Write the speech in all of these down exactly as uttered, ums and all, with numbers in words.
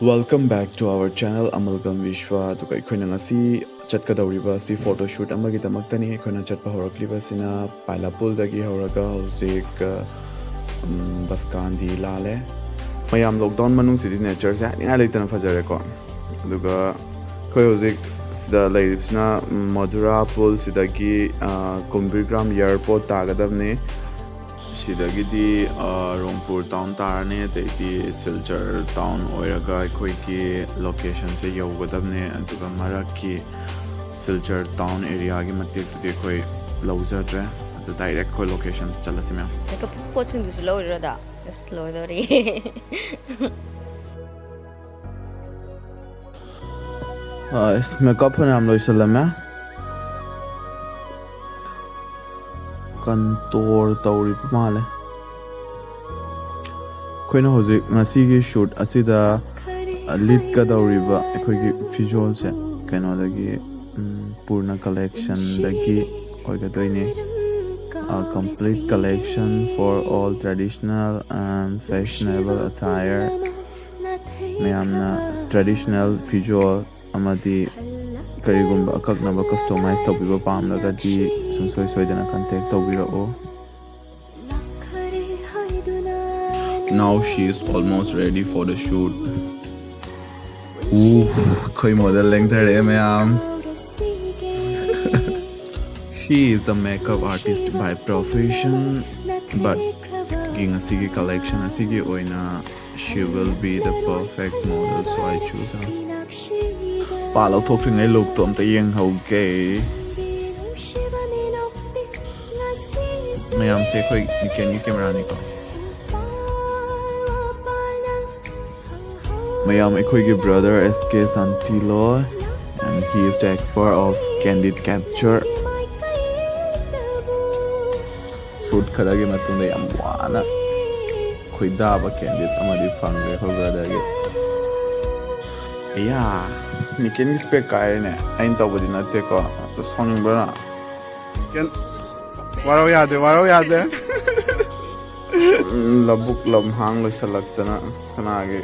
Welcome back to our channel, Amalgam Vishwa. ꯑꯗꯨꯒ ꯑꯩꯈꯣꯏꯅ ꯉꯁꯤ ꯆꯠꯀꯗꯧꯔꯤꯕ ꯑꯁꯤ photo shoot ꯑꯃꯒꯤꯗꯃꯛꯇꯅꯤ꯫ ꯑꯩꯈꯣꯏꯅ ꯆꯠꯄ ꯍꯧꯔꯛꯂꯤꯕꯁꯤꯅ ꯄꯥꯏꯂꯥꯄꯨꯜꯗꯒꯤ ꯍꯧꯔꯒ ꯍꯧꯖꯤꯛ, ꯎꯝ, ꯕꯁꯀꯥꯟꯗꯤ ꯂꯥꯜꯂꯦ꯫ ꯃꯌꯥꯝ, lockdown ꯃꯅꯨꯡꯁꯤꯗꯤ natureꯁꯦ ꯍꯥꯏꯅꯤꯡꯉꯥꯏ ꯂꯩꯇꯅ ꯐꯖꯔꯦꯀꯣ꯫ ꯑꯗꯨꯒ ꯑꯩꯈꯣꯏ ꯍꯧꯖꯤꯛ ꯁꯤꯗ ꯂꯩꯔꯤꯕꯁꯤꯅ ꯃꯗꯨꯔꯥ ꯄꯨꯜꯁꯤꯗꯒꯤ, ꯑ, ꯀꯨꯝꯕꯤꯔꯒ꯭ꯔꯥꯝ airport ꯇꯥꯒꯗꯕꯅꯤ꯫ ꯁꯤꯗꯒꯤꯗꯤ, ꯑ, ꯔꯣꯡꯄꯨꯔ town ꯇꯥꯔꯅꯤ, ꯑꯗꯩꯗꯤ ꯁꯤꯜꯆꯔ town ꯑꯣꯏꯔꯒ ꯑꯩꯈꯣꯏꯒꯤ locationꯁꯦ ꯌꯧꯒꯗꯕꯅꯦ꯫ ꯑꯗꯨꯒ ꯃꯔꯛꯀꯤ ꯁꯤꯜꯆꯔ town areaꯒꯤ ꯃꯇꯦꯛꯇꯨꯗꯤ ꯑꯩꯈꯣꯏ ꯂꯧꯖꯗ꯭ꯔꯦ꯫ ꯑꯗꯨ direct ꯑꯩꯈꯣꯏ location ꯆꯠꯂꯁꯤ ꯃꯌꯥꯝ꯫ Makeup ꯄꯣꯠꯁꯤꯡꯗꯨꯁꯨ ꯂꯧꯔꯤꯔꯣꯗ? ꯑꯁ, ꯂꯣꯏꯗꯧꯔꯤ꯫ ꯑꯁ, makeup ꯐꯅꯌꯥꯝ ꯂꯣꯏꯁꯤꯜꯂꯝꯃꯦ꯫ Contour ꯇꯧꯔꯤꯕ ꯃꯥꯜꯂꯦ꯫ ꯑꯩꯈꯣꯏꯅ ꯍꯧꯖꯤꯛ ꯉꯁꯤꯒꯤ shoot ꯑꯁꯤꯗ ꯂꯤꯠꯀꯗꯧꯔꯤꯕ ꯑꯩꯈꯣꯏꯒꯤ ꯐꯤꯖꯣꯜꯁꯦ ꯀꯩꯅꯣꯗꯒꯤ, ꯎꯝ, Purna collectionꯗꯒꯤ ꯑꯣꯏꯒꯗꯣꯏꯅꯦ꯫ A complete collection for all traditional and fashionable attire. ꯃꯌꯥꯝꯅ traditional ꯐꯤꯖꯣꯜ ꯑꯃꯗꯤ ꯀꯔꯤꯒꯨꯝꯕ ꯑꯀꯛꯅꯕ customize ꯇꯧꯕꯤꯕ ꯄꯥꯝꯂꯒꯗꯤ ꯁꯨꯡꯁꯣꯏ ꯁꯣꯏꯗꯅ contact ꯇꯧꯕꯤꯔꯛꯎ꯫ Now she is almost ready for the shoot. ꯎ, ꯑꯩꯈꯣꯏ model ꯂꯦꯡꯊꯔꯛꯑꯦ ꯃꯌꯥꯝ꯫ She is a makeup artist by profession, but ꯉꯁꯤꯒꯤ collection ꯑꯁꯤꯒꯤ ꯑꯣꯏꯅ she will be the perfect model, so I choose her. ꯄꯥ ꯂꯧꯊꯣꯛꯇ꯭ꯔꯤꯉꯩ lookꯇꯣ ꯑꯝꯇ ꯌꯦꯡꯍꯧꯒꯦ꯫ ꯃꯌꯥꯝꯁꯦ ꯑꯩꯈꯣꯏ Nikonꯒꯤ cameraꯅꯤꯀꯣ꯫ ꯃꯌꯥꯝ, ꯑꯩꯈꯣꯏꯒꯤ brother S K Santiloi, and he is the expert of candid capture. Shoot ꯈꯔꯒꯤ ꯃꯇꯨꯡꯗ ꯌꯥꯝ ꯋꯥꯅ ꯈꯣꯏꯗꯥꯕ candid ꯑꯃꯗꯤ ꯐꯪꯈ꯭ꯔꯦ ꯑꯩꯈꯣꯏ brotherꯒꯤ꯫ ꯑꯌꯥ, Nikonꯒꯤ spec ꯀꯥꯏꯔꯦꯅꯦ꯫ ꯑꯩꯅ ꯇꯧꯕꯗꯤ ꯅꯠꯇꯦꯀꯣ, ꯁꯥꯎꯅꯤꯡꯕ꯭ꯔꯥ ꯅꯪ? Nikon, ꯋꯥꯔꯧ ꯌꯥꯗꯦ, ꯋꯥꯔꯧ ꯌꯥꯗꯦ꯫ ꯁꯨꯝ ꯂꯧꯕꯨꯛ ꯂꯝꯍꯥꯡ ꯂꯣꯏꯁꯤꯜꯂꯛꯇꯅ ꯀꯅꯥꯒꯤ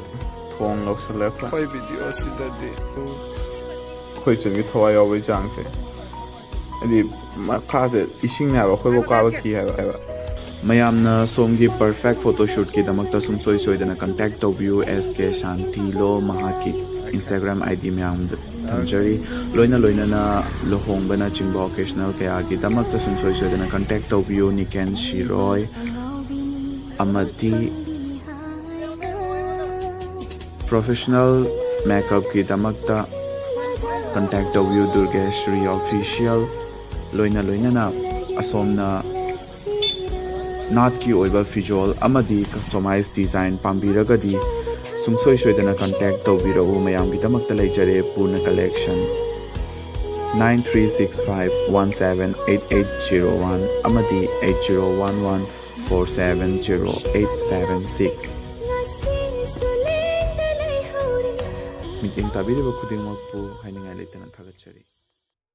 ꯈꯣꯡ ꯂꯧꯁꯜꯂꯦ ꯑꯩꯈꯣꯏ꯫ ꯑꯩꯈꯣꯏ ꯚꯤꯗꯤꯑꯣ ꯑꯁꯤꯗꯗꯤ ꯑꯩꯈꯣꯏ ꯏꯆꯟꯒꯤ ꯊꯋꯥꯏ ꯌꯥꯎꯕꯒꯤ ꯆꯥꯡꯁꯦ, ꯍꯥꯏꯗꯤ ꯃꯈꯥꯁꯦ ꯏꯁꯤꯡꯅꯦ ꯍꯥꯏꯕ, ꯑꯩꯈꯣꯏꯐꯥꯎ ꯀꯥꯕ ꯀꯤ ꯍꯥꯏꯕ ꯍꯥꯏꯕ꯫ ꯃꯌꯥꯝꯅ ꯁꯣꯝꯒꯤ perfect photoshootꯀꯤꯗꯃꯛꯇ ꯁꯨꯡꯁꯣꯏ ꯁꯣꯏꯗꯅ contact ꯇꯧꯕꯤꯌꯨ꯫ ꯑꯦꯁ ꯀꯦ ꯁꯥꯟꯇꯤ ꯂꯣ ꯃꯍꯥꯛꯀꯤ Instagram ID ꯃꯌꯥꯝꯗ ꯊꯝꯖꯔꯤ꯫ ꯂꯣꯏꯅ ꯂꯣꯏꯅꯅ ꯂꯨꯍꯣꯡꯕꯅꯆꯤꯡꯕ occasional ꯀꯌꯥꯒꯤꯗꯃꯛꯇ ꯁꯨꯡꯁꯣꯏ ꯁꯣꯏꯗꯅ contact ꯇꯧꯕꯤꯌꯨ꯫ ꯅꯤꯀꯦꯟ ꯁꯤꯔꯣꯏ ꯑꯃꯗꯤ professional makeupꯀꯤꯗꯃꯛꯇ contact ꯇꯧꯕꯤꯌꯨ ꯗꯨꯔꯒꯦꯁ꯭ꯔꯤ Official꯫ ꯂꯣꯏꯅ ꯂꯣꯏꯅꯅ ꯑꯁꯣꯝꯅ ꯅꯥꯠꯀꯤ ꯑꯣꯏꯕ ꯐꯤꯖꯣꯜ ꯑꯃꯗꯤ customize design ꯄꯥꯝꯕꯤꯔꯒꯗꯤ ꯁꯨꯡꯁꯣꯏ ꯁꯣꯏꯗꯅ contact ꯇꯧꯕꯤꯔꯛꯎ꯫ ꯃꯌꯥꯝꯒꯤꯗꯃꯛꯇ ꯂꯩꯖꯔꯦ Purna Collection, nine three six five one seven eight eight zero one ꯑꯃꯗꯤ eight zero one one four seven zero eight seven six꯫ ꯃꯤꯠꯌꯦꯡ ꯇꯥꯕꯤꯔꯤꯕ ꯈꯨꯗꯤꯡꯃꯛꯄꯨ ꯍꯥꯏꯅꯤꯡꯉꯥꯏ ꯂꯩꯇꯅ ꯊꯥꯒꯠꯆꯔꯤ꯫